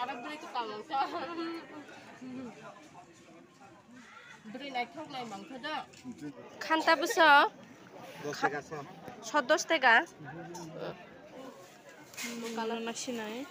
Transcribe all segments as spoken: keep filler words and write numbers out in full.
Bwrwi kwtal nangkha. Bwrwi naithok nai mangkha da. Khanta bwso? Dos taka so. So dos taka? Mokala nasinai.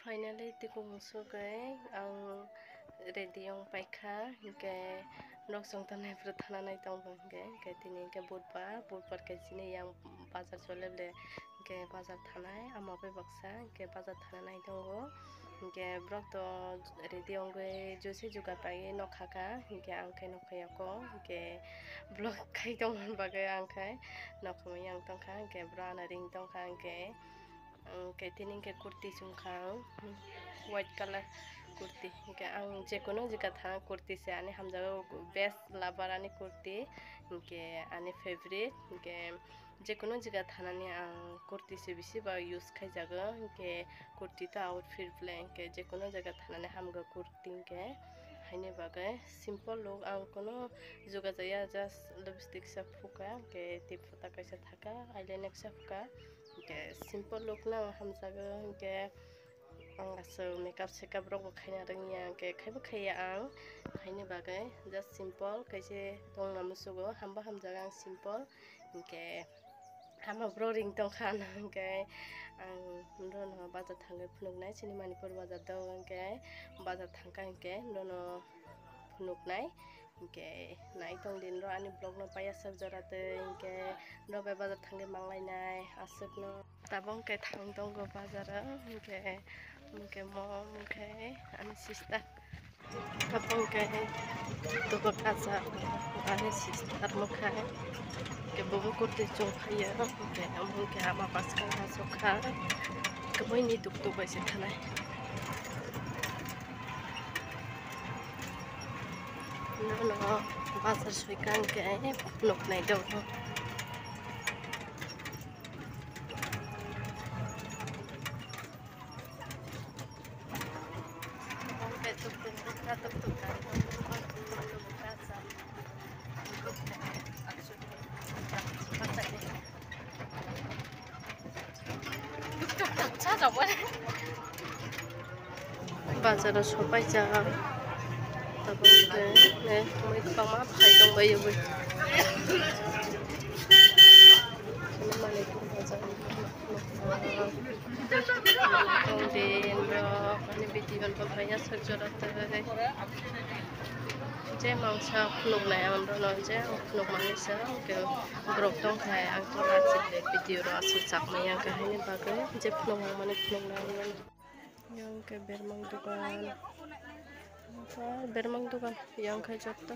Finally, tikung sugwi ang ready wng paikha, hinkhe nok chwng tanai phuru thana nai tongkha, hinkhe, hinkhe tini hinkhe budbar, budbar khe chini yang bazar chole ble, hinkhe bazar thanai, ama bai baksa, hinkhe bazar thana nai tongo, hinkhe borok to ready wngwi juice jugar paiwi nok khaka, hinkhe ang khe nok khayako, hinkhe vlog khai tongmani bagwi ang khe nok khumui yang tongkha, hinkhe borok ano ring tongkha, hinkhe. Ang khe tini hinkhe kurti chumkha ang, white colour kurti. Hinkhe ang jekono jaga thang kurti se ani hamjago, best lover ani kurti. Hinkhe ani favorite. Hinkhe jekono jaga thanani ang kurti se bisi ba use khaijago. Hinkhe kurti to outfit ble hinkhe jekono jaga thanani hamgo kurti hinkhe. Haini bagwi simple look ang kono juga jaya, just lipstick sa phuka, hinkhe tei phuta kaisa thaka, eyeliner sa phuka. Hinkhe simple look no hamjago, hinkhe ang aswk makeup sekap rok bo khaina rwngya, hinkhe khaibo khaiya ang, haini bagwi just simple kaisa tongna musugo, hambo hamjago ang simple, hinkhe ama bro ring tongkha ano, hinkhe ang nono bazar thangwi phunuknai, chini Manipur bazar do, hinkhe bazar thangkha hinkhe nono phunuknai. Hinkhe nai tong di norok ani vlog no paiya sak jora twi, hinkhe norok bai bazar thangwi manglainai aswk no. Tabuk hinkhe thang tongo bazar o, hinkhe, hinkhe mom, hinkhe ani sister. Tabuk hinkhe tok kacha ani sister mokhe, hinkhe bo kurti chumphaiya, hinkhe amo hinkhe ama bwskang achukha, hinkhe buini tok tok bai se thanai. Nono bazar soika hinkhe phunuknai do. Bazar o sopai jak. Tabuk hinkhe, eh, mui kwbangma phai tongbaio bui. Tongdi norok ani video no phaina sak jora twi. Je mangsa phunuknai ang bono, je ang phunukmani se, hwnkhe borok tongkha, ang to video rok aswk chakmaya, hwnkhe haini bagwi je phunukmani phunuknai ang bono. Yang khe bermang dukan, bermang dukan yang khe jotto.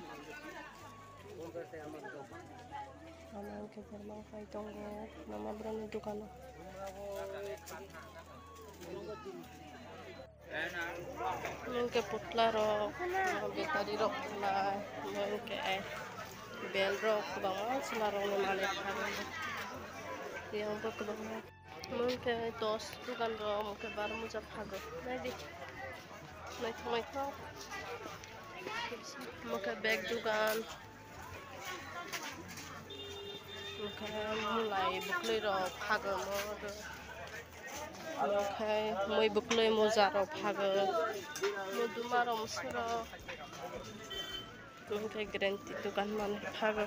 Ama ang khe bermang pai tongo, mama borokni dukano. Mungke putla rok, betari rok phalnai, mungke bel rok kwbangma chwla rokni manwi phalnai. Yang bo kwbangma. Mungke dos dukan rok, mungke bar muja phago. Naidi. Naithok naithok. Mungke bag dukan. Mungke mulai bwklwi rok phago mo. Mungke mui bwklwi muja rok phago. Muduma rok musuro. Mungke guarantee dukan mani phago.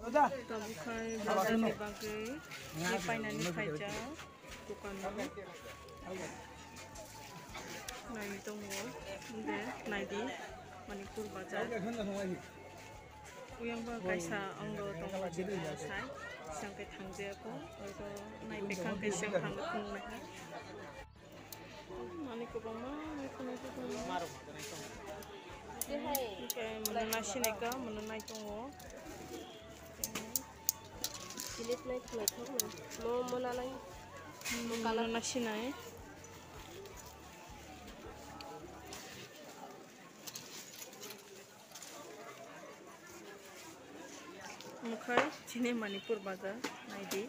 Tabukhe bazarni bagwi tei painani phaijak dukano. Naini tongo, de, naidi, Manipur bazar. Uyang ba kaisa ongdo tongo, sai, siyang khe thangjaya kho, oito nai pekhang khe siyang thangwi phunuknai kha. Mani kwbangma, mani kwbangma. Hwnkhe mono nai sinai kha, mono nai tongo. Chilip nai thwlai thok no. Mo, mo nanai. Mo colour. Mono nai sinai. Mokhe chini Manipur bazar naidi.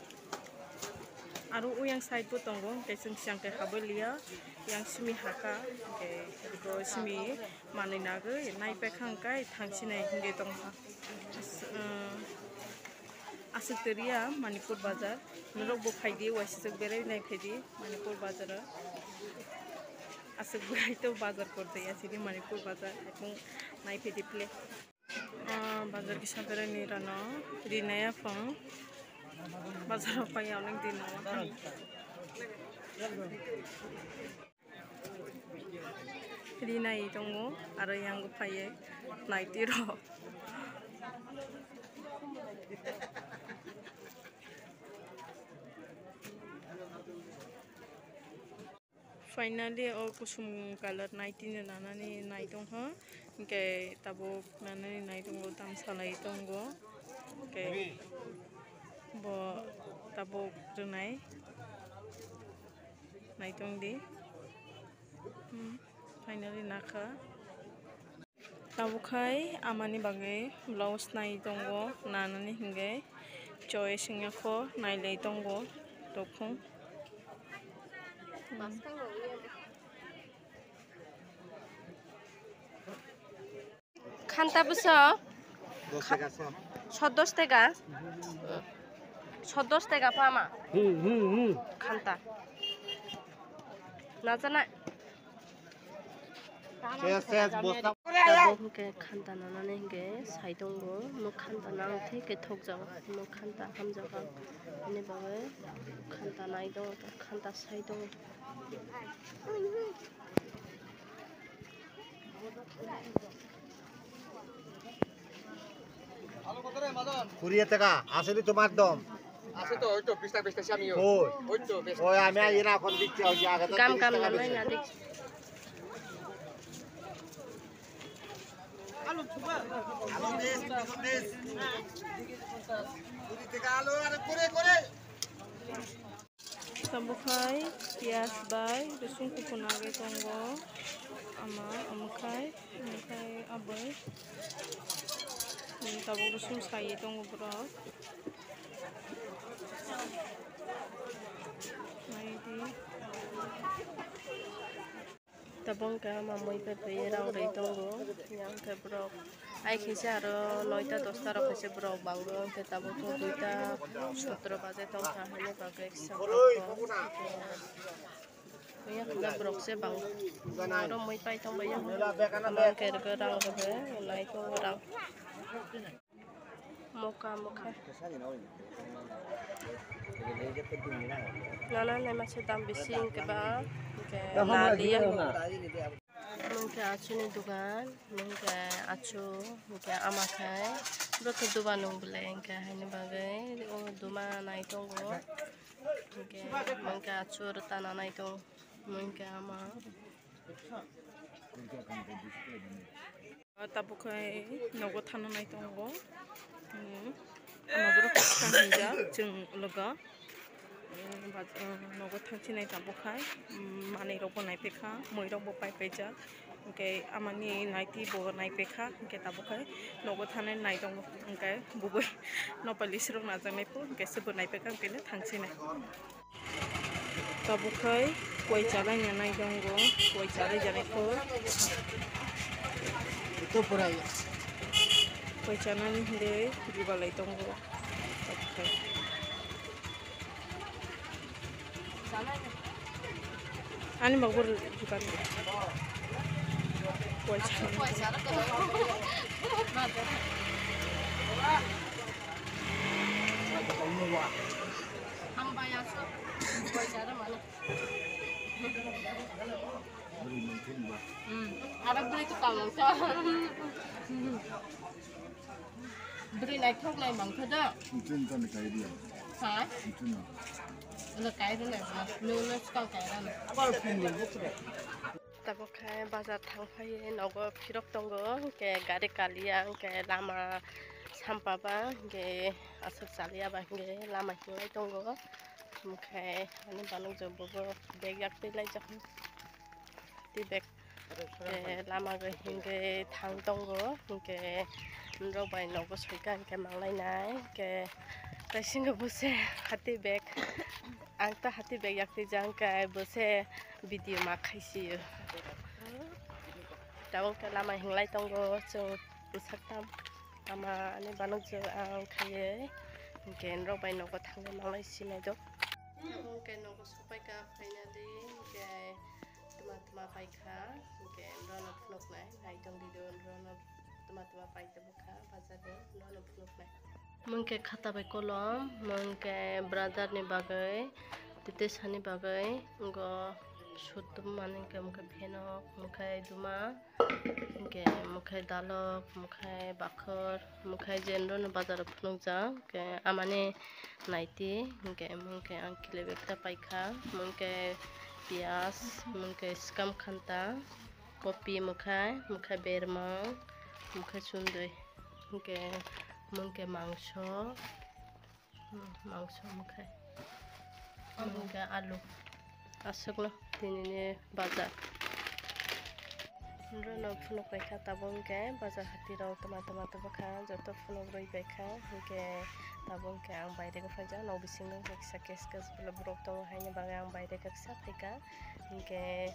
Aro uyang side bo tongo, hwnkhe chwng siyang khe habwi liya, yang simi hakha, hwnkhe eko simi manwi nagwi naipaikha hwnkhe thangsinai hwnkhe tongkha. As-, uh, Aswk twi riya Manipur bazar. Norok bo phaidi, waisijak berai nai phaidi Manipur bazar o. Aswk bwrwi to bazar kor twi asidi Manipur bazar. Ekung nai phaidi ple. Ah, bazar kisa berai ni rano rinai aphang. Bazar o pai ya onek din o. Rinai tongo, aro yang phaiye naiti rok. Finally, o kusum colour naiti no nanani nai tongkha, hwnkhe tabuk nanani nai tongo, tamsa lai tongo, hwnkhe bo tabuk rwnai. Naitong di. Hmm, finally nakha. Tabuk khai amani bagwi blouse nai tongo, nanani hingwi choice wngya kho, nailai tongo, tokhong. Hmm. Khanta bwswk? Dos taka so. Sot dos taka? Sot dos taka pha ma? Hmm, hmm, hmm. Khanta. Najanai. Ses, ses, bosta. Tabuk hwnkhe khanta nanani hwnkhe sai tongo. Nuk khanta nang thai khe thokjago. Nuk khanta hamjago. Ani bagwi khanta nai tongo, khanta sai tongo. কুড়ি টাকা, আছে নি তোমার দম? আছে তো, ওই তো, বিশ টাকা, বিশ টাকা, আমিও। কই? ওই তো, বিশ ওই আমি আগে না, এখন দিচ্ছি, ওই যে আগে তো কাম, তিরিশ কাম টাকা না, বেশি। না, না, দেখছি। আলু দিস, বেগুন দিস। কুড়ি টাকা আলু, আরে করে, করে। Tabuk khai piyaj bai rosong kuphur nagwi tongo ama, omo khai, omo khai aboi, hmm, tabuk rosong saiwi tongo borok. Naidi. Tabuk hwnkhe ama mui pai pai rang rwi tongo. Yang khe borok ai khe se aro noita dosta rok khe se borok bango, hwnkhe tabuk to duita sotro baje tongkha, hwnwi bagwi kisa borok kok. Yang khe borok se bango. Aro mui pai tongbai yang. Ama hwnkhe rwgwi rang rwgwi nai tongo rang. Moka, moka. Nana nai masa dam bisi hwnkhe ba, hwnkhe na liya hwnkhe. Hwnkhe achu ni dugan, hwnkhe achu, hwnkhe ama khai. Bwkha duba nung bwlai hwnkhe haini bagwi o duma nai tongo. Hwnkhe, hwnkhe achu rwta nanai tongo. Hwnkhe ama. Tabuk khai nogo thana nai tongo. Hmm. Ama borok kisa hinjak chwng logo. Hmm, baj-, hmm, nogo thangchinai tabuk khai. Hmm, manwi rokbo naiphikha, mui rokbo paipaijak. Hwnkhe amani naiti bo naiphikha, hwnkhe tabuk khai nogo thanai nai tongo. Hwnkhe bubui nopali srok najaknai phuru, hwnkhe swbo naiphikha, hwnkhe thangchinai. Tabuk khai koi chalai nanai tongo, koi chalai janai kho. Ito purai. Koi chanani hwndai jugalai tongo. Tabuk khai. Ani bagor jugan. Koi chanani. Hambai aswk. Koi chara mano. Hmm. Aro bwrwi kwtal nangkha. Bwrwi naithok nai mangkha da. Nchun to ni kai dia. Ha? Nchun no. Lo kai rw nai ba. Lo lo skang kai rw nai. Tabuk khe bazar thang phai nogo phirok tongo, hwnkhe gari kaliya, hwnkhe lama sampa ba, hwnkhe aswk chaliya ba, hwnkhe lama hinlai tongo. Hwnkhe ani banukjwk bobo bag yak twi laijak, tei bag, hwnkhe lama hwnkhe thang tongo, hwnkhe norok bai nogo soika hwnkhe manglainai, hwnkhe tei swngo bose hati bag. Ang ta hati bag yak twi jang kai bo se video ma khai si yo. Tabuk ta lama hinglai tongo chwng bwsak tam. Ama ani banuk jwk ang khaiye. Hwnkhe norok bai nogo thangwi manglai sinai do. Hwnkhe nogo sopai ka finally, hwnkhe tuma tuma pai kha. Hwnkhe norok phunuk nai, nai tong di do norok tuma tuma pai tong kha bazar o, norok phunuk nai. Mungke khata bai kolom, mungke brother ni bagwi, tete sani bagwi, ngo sutum mani hwnkhe mungke phenok, mungke duma, hwnkhe mungke dalok, mungke bakhor, mungke jenro no bazar o phunukjak, hwnkhe amani naiti, hwnkhe mungke ang kile bag ta paikha, mungke piyaj, mungke swkam khanta, kopi mungke, mungke bermang, mungke chundui. Hwnkhe mungke mangso, hmm, mangso mungkhe. Mungkhe alu. Aswkno tinini bazar. Norokno phunuk paikha tabuk hwnkhe bazar hati rok tama tama tongkha, joto phunuk rwi paikha, hwnkhe tabuk hwnkhe ang baire khe phaijak, nok bisingo hwnkhe kisa case case borok tongo, haini bagwi ang baire khe kisa phaikha. Hwnkhe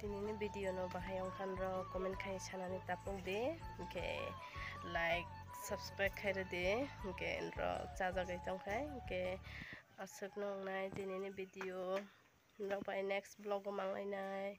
tinini video no bahai wngkha norok comment khai sanani tapuk di, hwnkhe like, subscribe khai rwdi, hwnkhe norok chajagwi tongkha, hwnkhe aswkno wngnai tinini video, norok bai next vlog o manglainai,